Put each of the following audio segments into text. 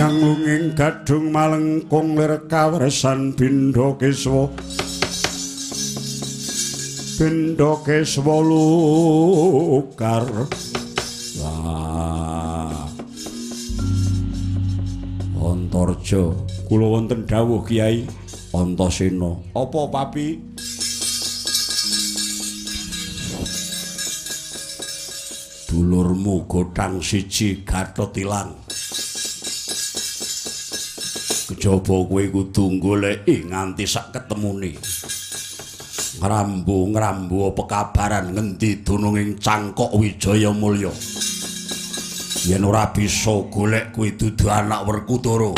Kang lunging gadhung malengkung lir kawersan bindha kiswa. Bindha kiswa lukar. Wah. Antarja, kula wonten dawuh Kyai Antasena. Apa papi? Dulurmu gothang siji Gatot ilang. Kejaba kowe kudu goleki nganti sak ketemune. Ngrambu-ngrambu pekabaran ngendi dununging Cangkok Wijaya Mulya. Yen ora bisa golek kuwi dudu anak Werkudara.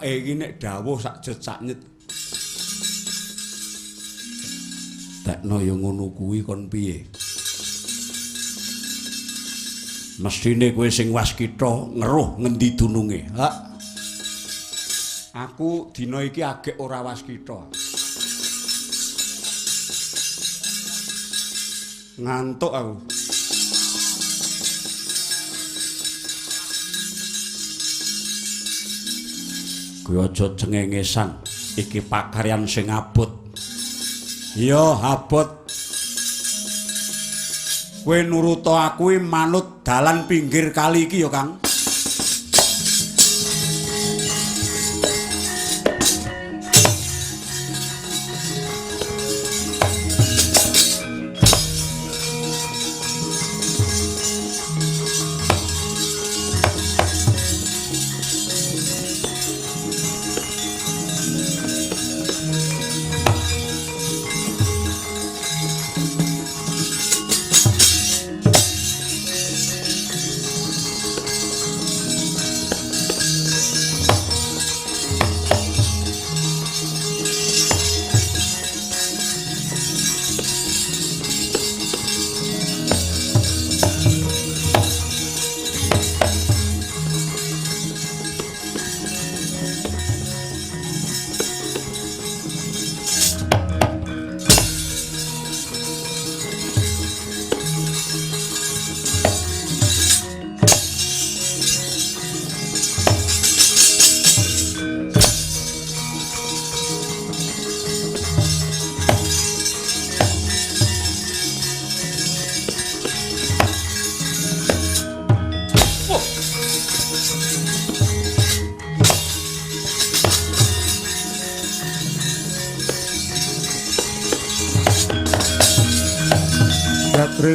Iki nek dawuh sak jecak nyet. Tekno ya ngono kuwi kon piye? Mesthine kowe sing waskita ngeruh ngendi dununge. Hak. Aku dina iki agek ora waskita. Ngantuk aku. Kowe aja cengengesan, iki pakaryan sing abot. Iya, abot. Kowe nuruta aku manut dalan pinggir kali iki ya, Kang.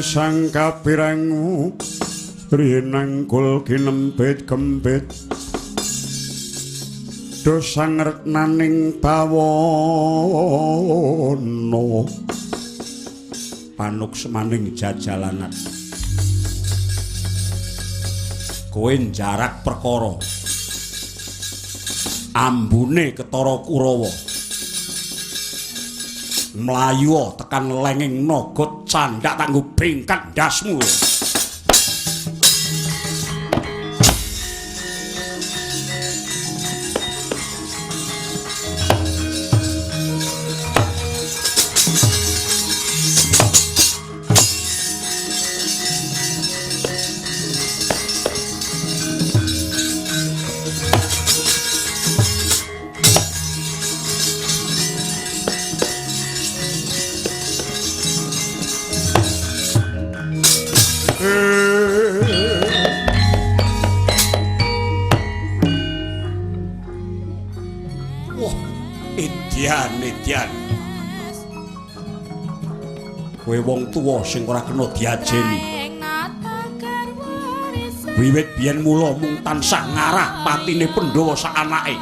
Sang kapirangu rinangkul kinempit kempit dosa ngretnaning bawana panuksmaning jajalanan. Kowe njarak perkara ambune ketara Kurawa mlayu tekan lenging naga candhak tak nggo bingkat ndasmu. Kowe wong tuwa sing ora kena diajeni. Wiwit biyen mula mung tansah ngarah patine Pandhawa sak anake.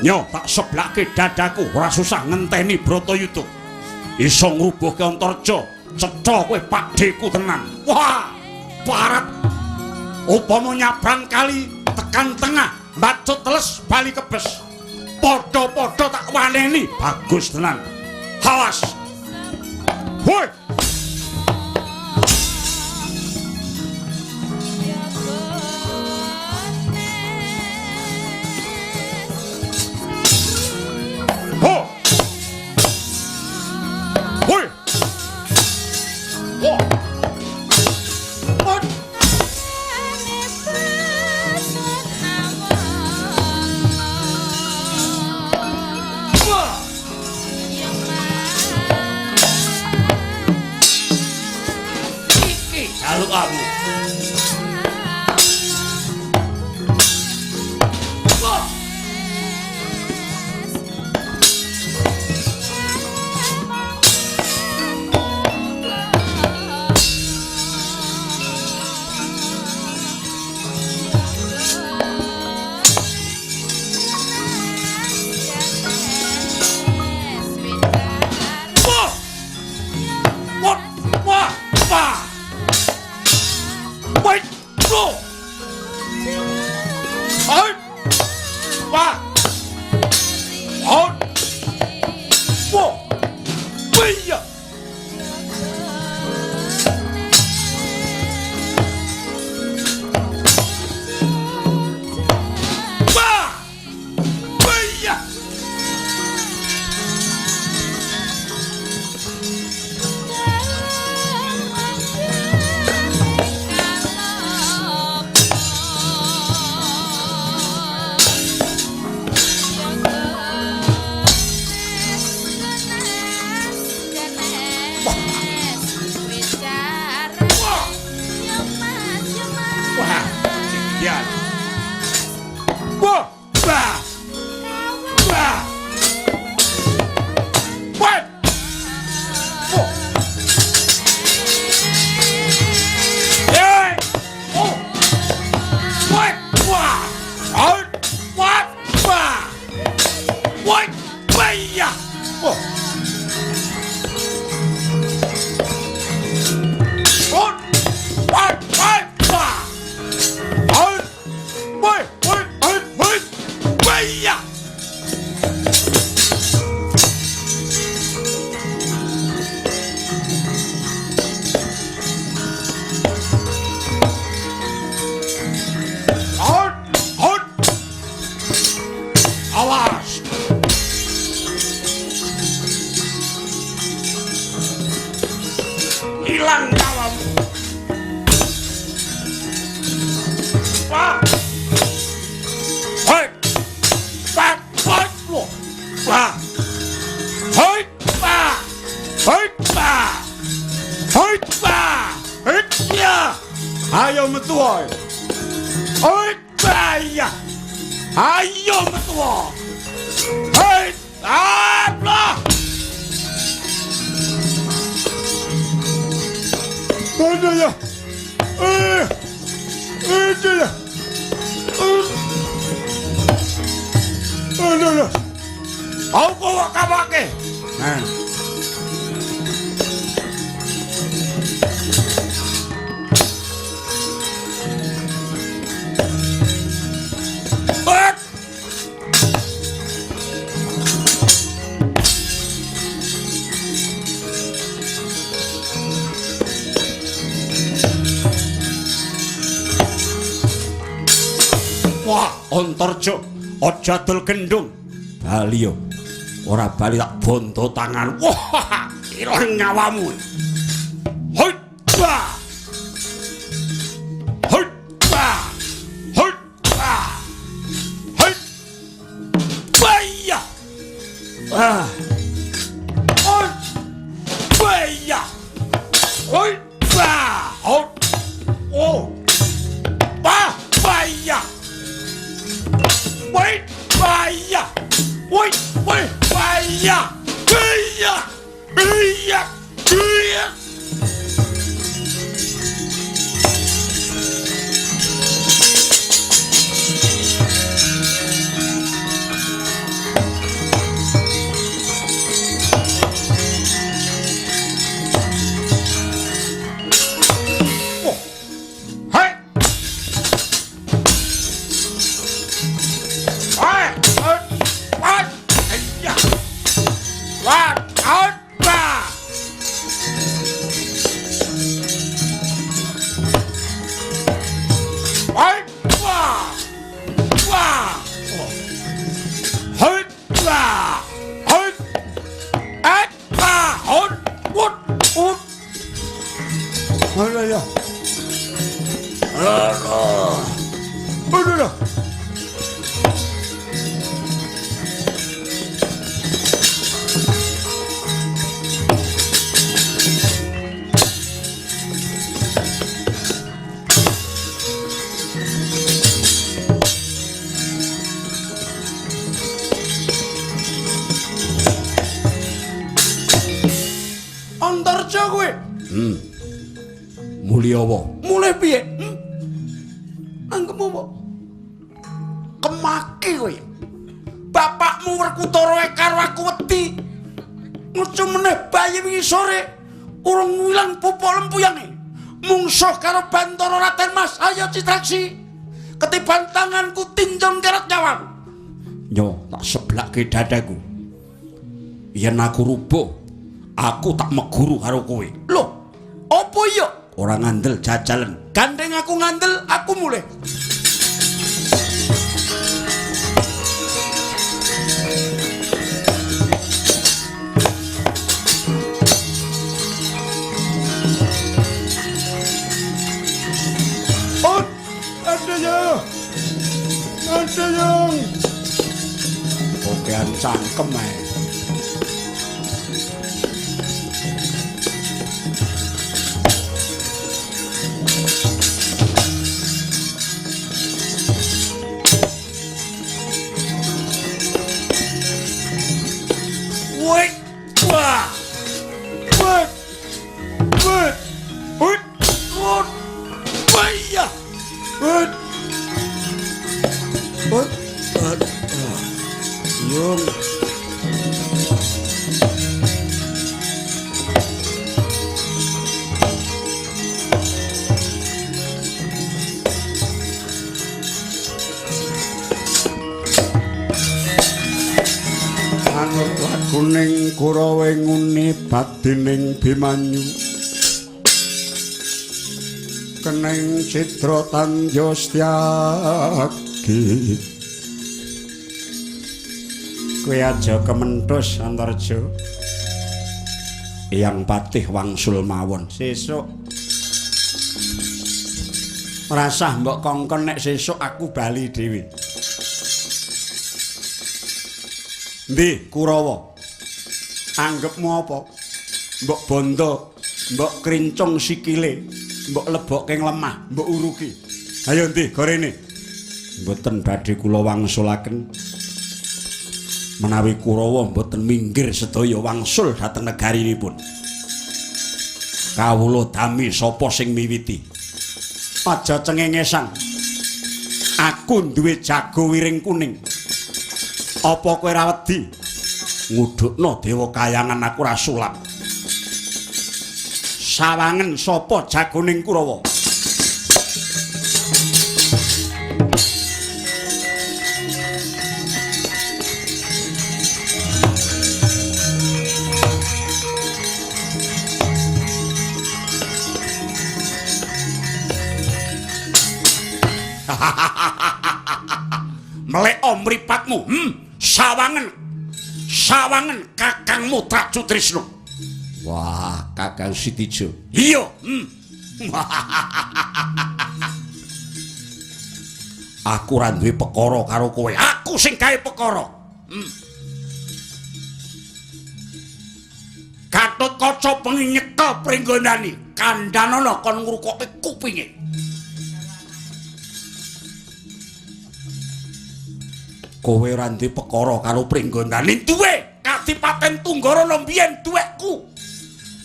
Nyo tak seblake dadaku ora susah ngenteni Bratayuda. Iso ngrubuhke Antarja, cetha kowe pakdheku tenan. Wah! Keparat. Upama nyabrang kali tekan tengah, mbacut teles bali kebes. Padha-padha tak waneni. Bagus tenan. Awas. Woi. Ho. Woi. Ho. Jaluk aku. Wah. Wah. Wah. Wah. Wah. Wait, go. Out. Wah. Out. Wah. Wih. Wah. Wih. Wah. Ya. Wah. Wah. Wah. Wah. Wah. Hey. Oh. Wah. Wah. Out. Wah. Wah. Wah. Wah. Ya. Wah. Oh. Wah. Wah. Wah. Out. Woi, woi, woi, woi. Woi ya. Out, out. Awas. Hilang nyawamu. Wah. Hei. Pak, pak, wah. Wah. Hei, pak. Hei, pak. Hei, pak. Hei, ya. Ayo metu. Hei, pak, ya. Ayo metu. Hei, ah, Mana ya? Itu ya. Aduh, aduh. Aku kok kapake. Nah. Bet. Wah, Antarja, aja adol gendung. Bali yo. Ora bali tak bonto tangan. Wah, ilang nyawamu. Hoi, wah. Hoi, wah. Hoi, wah. Hoi. Wah, ya. Ah. Hoi. Wah, ya. Hoi, wah. Oh. Oh. Wah, wah, ya. Woi, wah, ya. Woi, woi, wah, ya. Iya. Iya. Iya. Mulya kowe. Mulya apa? Mulih piye? Anggepmu apa? Kemaki kowe. Bapakmu Werkudara karo aku wedi. Ngucu meneh bayi wingi sore urung ilang pupuk lempuyange. Mungsuh karo Bantara Raden Mas, ayo Citraksi. Ketiban tanganku tinjong keret nyawamu. Yo, tak seblake dadaku. Yen aku rubuh, aku tak meguru karo kowe. Loh, apa iya? Ora ngandel jajalen. Gandeng aku ngandel, aku mulih. Oh, ada ya. Ada yang. Kokean cangkem ae. Woi, wah. Woi. Woi. Woi. Woi. Ya. Woi. Woi. Yung. Manut laguning Kurawa nguni badining Bimanyu. Keneng Citra Tandya Setyaki. Kowe aja kementhus Antarja. Eyang Patih wangsul mawon sesuk. Rasah mbok kongkon nek sesuk aku bali dhewe. Ndi Kurawa? Anggepmu apa? Mbok bondo, mbok krincung sikile, mbok lebokke ing lemah, mbok uruki. Ayo ndi gorene? Mboten badhe kula wangsulaken. Menawi Kurawa mboten minggir sedaya wangsul dhateng negarinipun. Kawula dami sapa sing miwiti? Aja cengengesan. Aku duwe jago wiring kuning. Apa kowe ora wedi? Ngudhukna dewa kayangan aku ora sulap. Sawangen sapa jagoning Kurawa? Meleko mripatmu. Sawangen. Sawangen kakangmu Trajutrisno. Wah, Kakang Sitijo. Iya. Aku ora duwe perkara karo kowe. Aku sing gawe perkara. Gatotkaca bengi nyekel Pringgondani, kandhanana kon ngrukokke kupinge. Kowe ora duwe perkara karo Pringgondani. Duwe Kadipaten Tunggara mbiyen duwekku.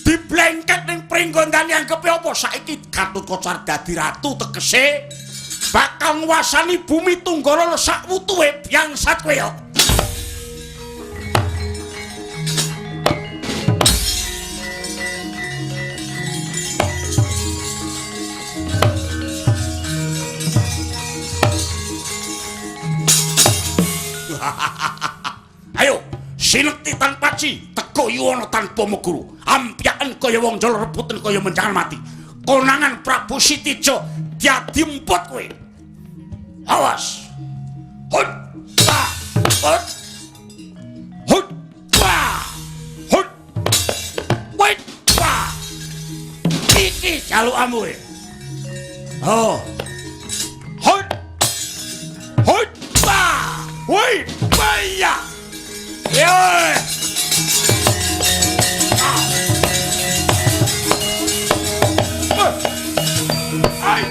Diblengket ning Pringgondani anggepe apa saiki Gatotkaca dadi ratu tegese bakal nguasani bumi Tunggara sak wutuhe biangsat kowe ya. Ayo, sinekti tanpa ci, teko yuwana tanpa meguru. Ampyaken kaya wong jala rebuten kaya menjangan mati. Konangan Prabu Sitijo dadi emput kowe. Awas. Hut ta. Hut. Hut ta. Hut. Wait ta. Iki jalukamu kowe. Oh. Hut. Hut ta. Woi, ya. Yo. Ai.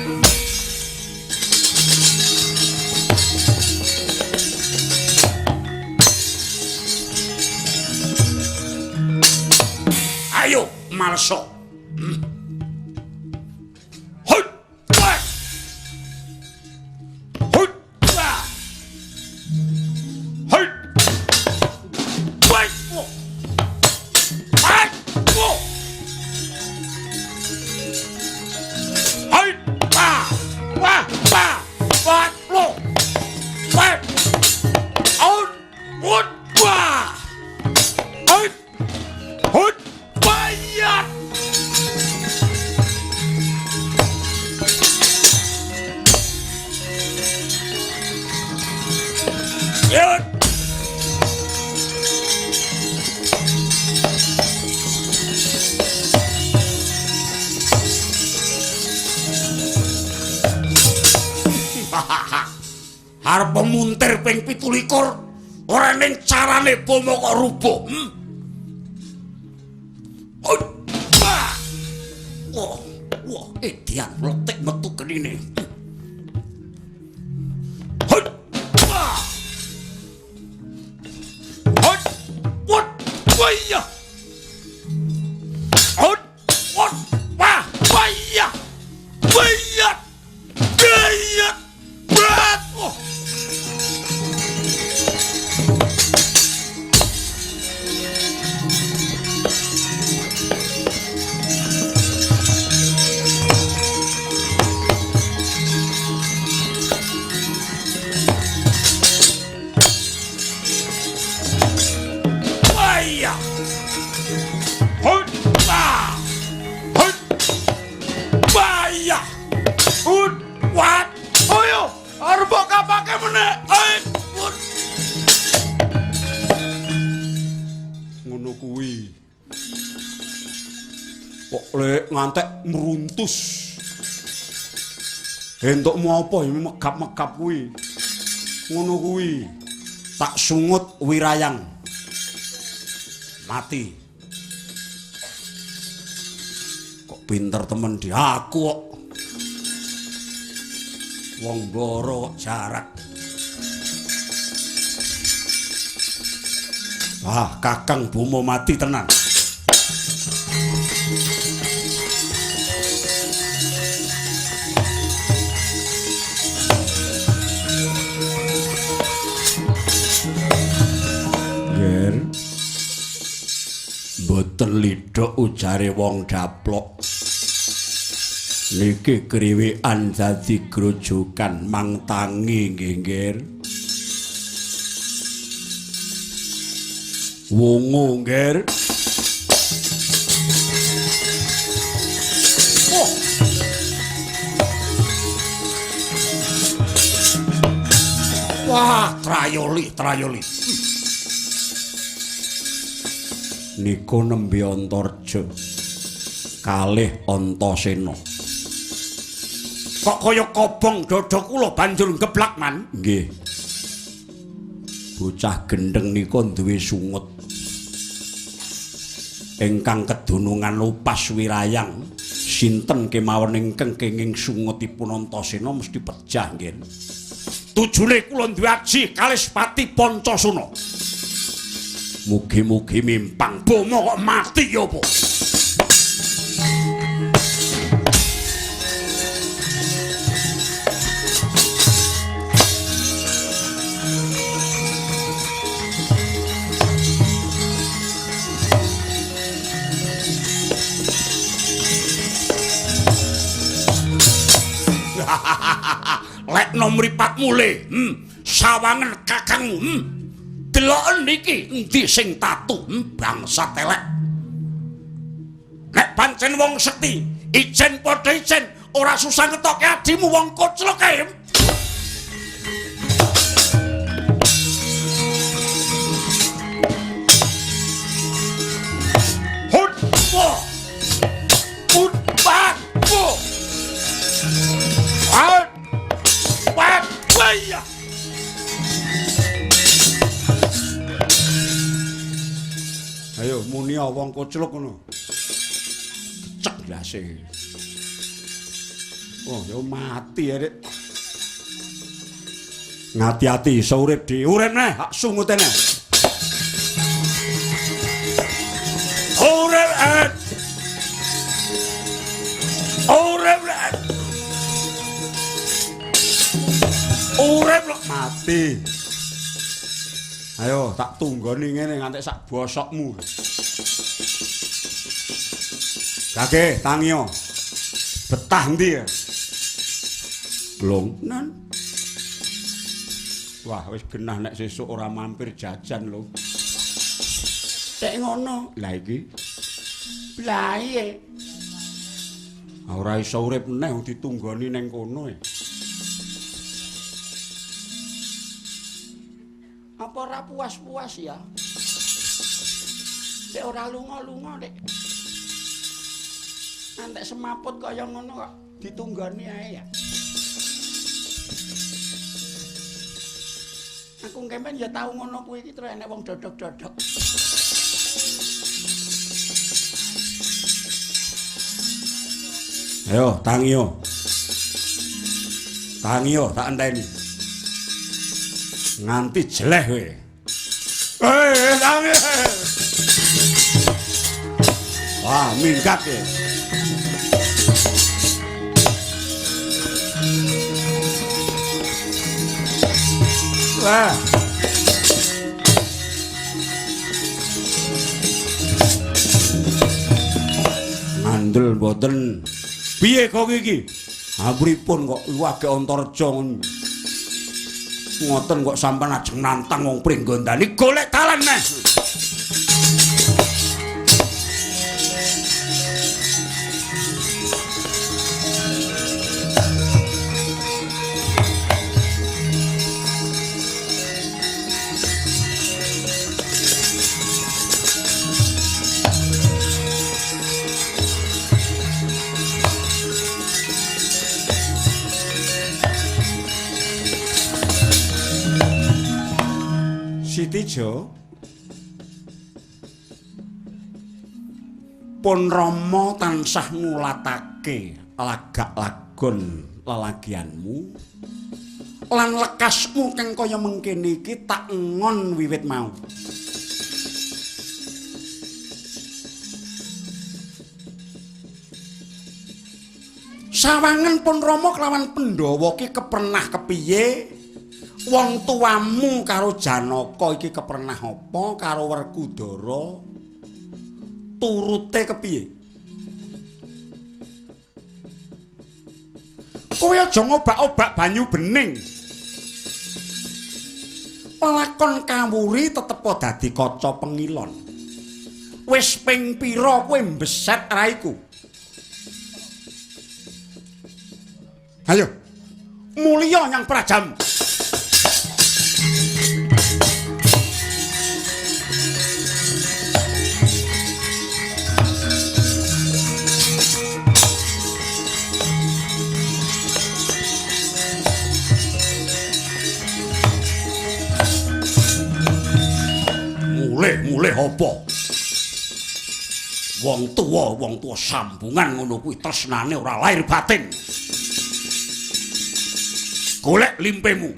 Ayo, malso. Hut! Wah! Hut! Wah! Hut! Wah! Wah! Wah! Hut! Wah! Wah! Wah! Wah! Wah! Wah! Out! Wut! Wah! Hut! Hut! Bayat! Yut! Arep muntir ping 27 ora ning carane bomo kok rubuh. Wah. Wah, wah, edian letik metu genine. Hut. Wah. Hut. Wut. Wah. Hut. Wut. Wah. Wah. Wah. Wah. Berat. Oh. Waya. Hut. Wah. Hut. Waya. Hut. Wat. Ayo, arep mbok kapake meneh. Hut. Ngono kuwi. Kok lek ngantek mruntus. Entukmu apa ya megap-megap kuwi. Ngono kuwi. Tak sungut wirayang. Mati. Kok pinter temen di aku kok. Wong mboro kok jarak. Wah, Kakang Bomo mati tenan. Ger. Mboten lidhok ujare wong daplok. Niki kriwikan dadi grojogan mang tangi nggih, Nger. Wungu, Nger. Oh. Wah, trayoli, trayoli. Niku nembe Antarja kalih Antasena. Kok kaya kobong dada kula banjur geblak man? Nggih. Bocah gendeng nika duwe sungut. Ingkang kedunungan upas wirayang, sinten kemawon ingkang kenging sungutipun Antasena mesti pejah nggih. Tujune kula duwe aji kalis pati Pancasana. Mugi-mugi mimpang bomo kok mati ya apa? Lekno mripatmu le, sawangen kakangmu. Deloken iki endi sing tatu, bangsat elek. Nek pancen wong sekti, ijen padha ijen, ora susah ngetoke adimu wong koclok kae. Hut, wah. Hut, bat, wah. Hat, bat, wah. Ayo muni wong koclok ngono. Cek ndase. Oh, ya mati ya, Dik. Ngati-ati iso urip di. Urip neh, hak sungute neh. Urip. Mati. Ayo tak tunggoni ngene nganti sak bosokmu. Gage tangiyo. Betah ndi ya? Blong nan. Wah, wis genah nek sesuk ora mampir jajan lho. Tek ngono. Lah iki blaye. Ora iso urip meneh ditunggoni ning kono e. Apa ora puas-puas ya? Nek ora lunga-lunga nek ngantek semaput kaya ngono kok ditunggoni ae ya. Aku kempen ya tau ngono kuwi iki terus enek wong dodok-dodok. Ayo tangiyo. Tangiyo tak enteni. Nganti jeleh kowe. Eh, tangi. Wah, minggat ya. Wah. Ngandel mboten. Piye kok iki? Ha pripun kok iwake Antareja ngono. Ngoten kok sampean ajeng nantang wong Pringgondani golek dalan neh. Sitijo, pun Rama tansah ngulatake lagak-lagon lelagianmu lan lekasmu kang kaya mengkene iki tak ngon wiwit mau. Sawangen pun Rama kelawan Pandhawa ki kepernah kepiye? Wong tuamu karo Janaka iki kepernah apa karo Werkudara turute kepiye? Kowe aja ngobak-obak banyu bening. Lakon kawuri tetep dadi kaca pengilon. Wis ping pira kowe mbeset raiku? Ayo, mulya nyang prajamu. Mulih apa? Wong tuwa sambungan ngono kuwi tresnane ora lahir batin. Golek limpemu.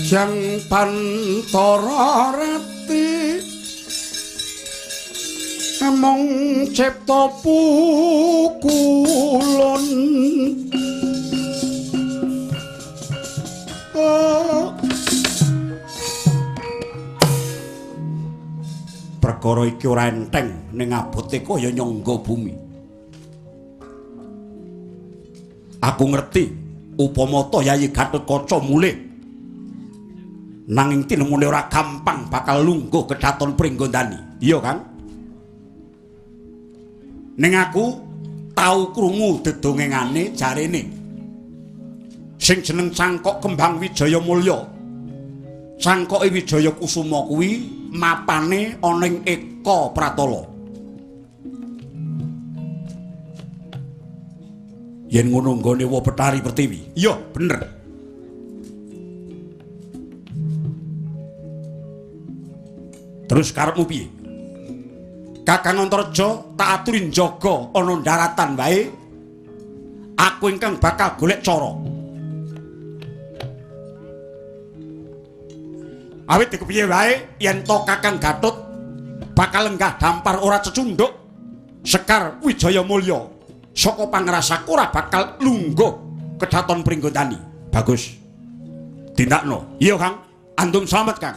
Jang Bantara Rati mung cipta pukulun. Perkara iki ora enteng ning abote kaya nyangga bumi. Aku ngerti upama ta Yayi Gatotkaca mulih nanging tinemune ora gampang bakal lungguh kedaton Pringgondani. Iya, Kang? Ning aku tau krungu dedongengane jarene sing jeneng Cangkok Kembang Wijaya Mulya. Cangkoke Wijaya Kusuma kuwi mapane ana ing Eka Pratala. Yen ngono nggone wa Betari Pertiwi. Iya, bener. Terus karepmu piye? Kakang Antareja tak aturi njaga ana daratan wae. Aku ingkang bakal golek cara. Awit dikepiye wae yen to Kakang Gatot bakal lenggah dampar ora cecunduk Sekar Wijaya Mulya saka pangrasaku ora bakal lungguh kedaton Pringgondani. Bagus. Tindakno. Iya, Kang. Antum slamet, Kang.